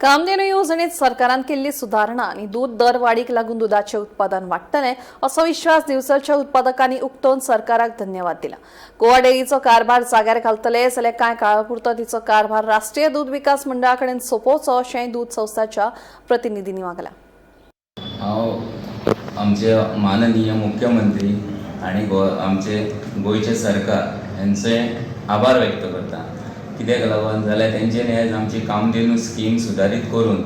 कामधेनू येवजणेत सरकारान केल्ली सुदारणा आनी दूद दर वाडीक लागून दुदाचें उत्पादन वाडटलें असो विश्वास दिवचलच्या उत्पादकांनी उक्तोवन सरकाराक धन्यवाद दिला. गोवा डेअरीचो कारभार जाग्यार घालतले जाल्यार कांय काळापुरतो तिचो कारभार राष्ट्रीय दूद विकास मंडळा कडेन सोंपोवचो अशेंय दूद संस्थाच्या प्रतिनिधींनी मागलां. हांव आमचे माननीय मुख्यमंत्री आनी गो आमचे गोंयचे सरकार हेंचे आभार व्यक्त करता. कित्याक लागून जाल्यार तेंच्यांनी आयज आमची कामधेनू स्कीम सुदारीत करून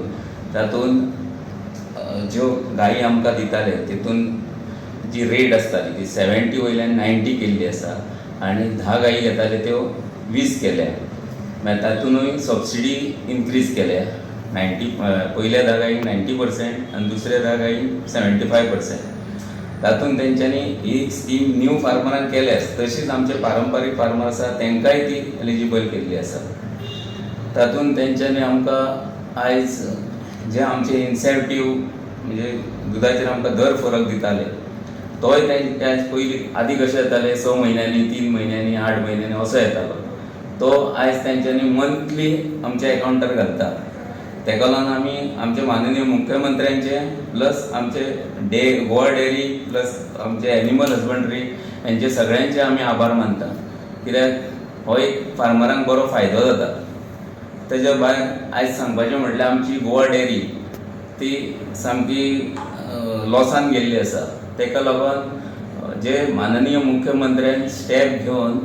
तातूंत ज्यो गायी आमकां दिताले तितून जी रेट आसताली ती 70 वयल्यान 90 केल्ली आसा आनी 10 गायी घेताले त्यो 20 केल्या. मागीर तातुनूय सबसिडी इन्क्रीज केल्या, 90, पयल्या 10 गायींक 90% आनी दुसऱ्या 10 गायींक 75%. तातूंत तेंच्यांनी ही स्कीम न्यू फार्मरांक केल्याच, तशीच आमचे पारंपारीक फार्मर आसा तांकांय ती एलिजिबल केल्ली आसा. तातूंत तेंच्यांनी आमकां आयज जे आमचे इन्सेंटीव म्हणजे दुदाचेर आमकां दर फरक दिताले तोय आयज, पयलीं आदीं कशें येताले, 6 म्हयन्यांनी, 3 म्हयन्यांनी, 8 म्हयन्यांनी असो येतालो, तो आयज तेंच्यांनी मंथली आमच्या एकावंटार घालता. तेका लागून आमी आमचे माननीय मुख्यमंत्र्यांचे प्लस आमचे गोवा डेअरी प्लस आमचे एनिमल हजबंड्री हेंचे सगळ्यांचे आमी आभार मानता, कित्याक हो एक फार्मरांक बरो फायदो जाता. तेज्या भायर आयज सांगपाचें म्हटल्यार आमची गोवा डेअरी ती सामकी लॉसान गेल्ली आसा. तेका लागून जे माननीय मुख्यमंत्र्यान स्टेप घेवन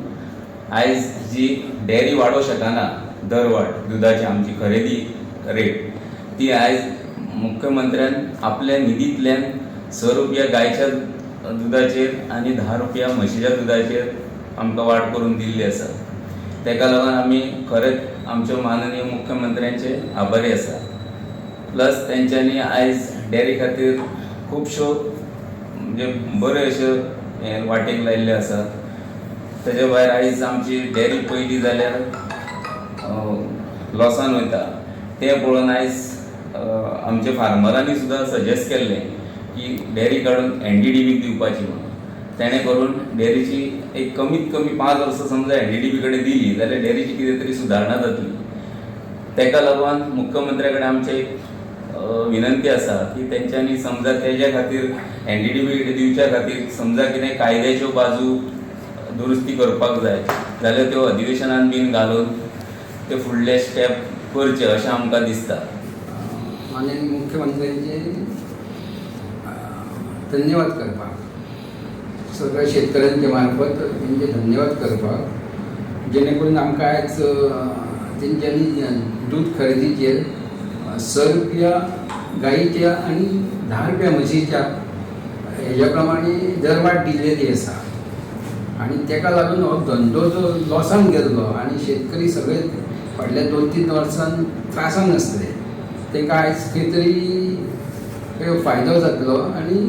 आयज जी डेअरी वाडोवंक शकना दरवाड दुदाची, आमची खरेदी रेट, ती आयज मुख्यमंत्र्यान आपल्या निधींतल्यान 6 रुपया गायच्या दुदाचेर आनी 10 रुपया म्हशीच्या दुदाचेर आमकां वाड करून दिल्ली आसा. तेका लागून आमी खरेंच आमच्या माननीय मुख्यमंत्र्यांचे आभारी आसा. प्लस तेंच्यांनी आयज डेअरी खातीर खुबश्यो म्हणजे बऱ्यो अश्यो हे वाटेक लायिल्ल्यो आसा. तेज्या भायर आयज आमची डेअरी पयली जाल्यार लॉसान वयता तें पळोवन आयज आमच्या फार्मरांनी सुद्दां सजेस्ट केल्लें की डेअरी काडून एनडीडीबीक दिवपाची म्हणून. तेणें करून डेअरीची एक कमीत कमी 5 वर्सां समजा एनडीडीबी कडेन दिली जाल्यार डेअरीची कितें तरी सुदारणा जातली. तेका लागून मुख्यमंत्र्या कडेन आमचें एक विनंती आसा की तेंच्यांनी समजा तेज्या खातीर एनडीडीबी कडेन दिवच्या खातीर समजा कितें कायद्याच्यो बाजू दुरुस्ती करपाक जाय जाल्यार त्यो अधिवेशनान बीन घालून ते फुडले स्टेप करचे अशें आमकां दिसता. माननीय मुख्यमंत्र्यांचे धन्यवाद करपाक, सगळ्या शेतकऱ्यांचे मार्फत तेंचे धन्यवाद करपाक, जेणे करून आमकां आयज तेंच्यांनी दूद खरेदीचेर 6 रुपया गायीच्या आनी 10 रुपया म्हशीच्या हेज्या प्रमाणे दरवाड दिल्लेली आसा आनी तेका लागून हो धंदो जो लॉसान गेल्लो आनी शेतकरी सगळे फाटल्या 2-3 वर्सान त्रासान आसले, तांकां आयज खंय तरी खंय फायदो जातलो आनी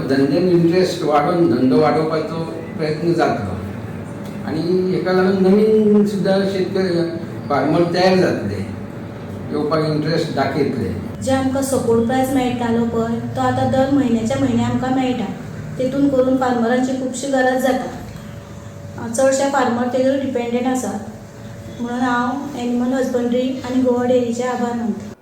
धंद्यान इंट्रस्ट वाडोवन धंदो वाडोवपाचो प्रयत्न जातलो आनी हेका लागून नवीन सुद्दां शेतकरी फार्मर तयार जातले, येवपाक इंट्रस्ट दाखयतले. जे आमकां सपोर्ट प्रायस मेळटालो पळय, तो आतां दर म्हयन्याच्या म्हयन्या आमकां मेळटा. तेतून करून फार्मरांची खुबशी गरज जाता. चडशे फार्मर तेजेर डिपेंडंट आसात, म्हणून हांव एनिमल हजबंड्री आनी गोवा डेअरीचे आभार मानता.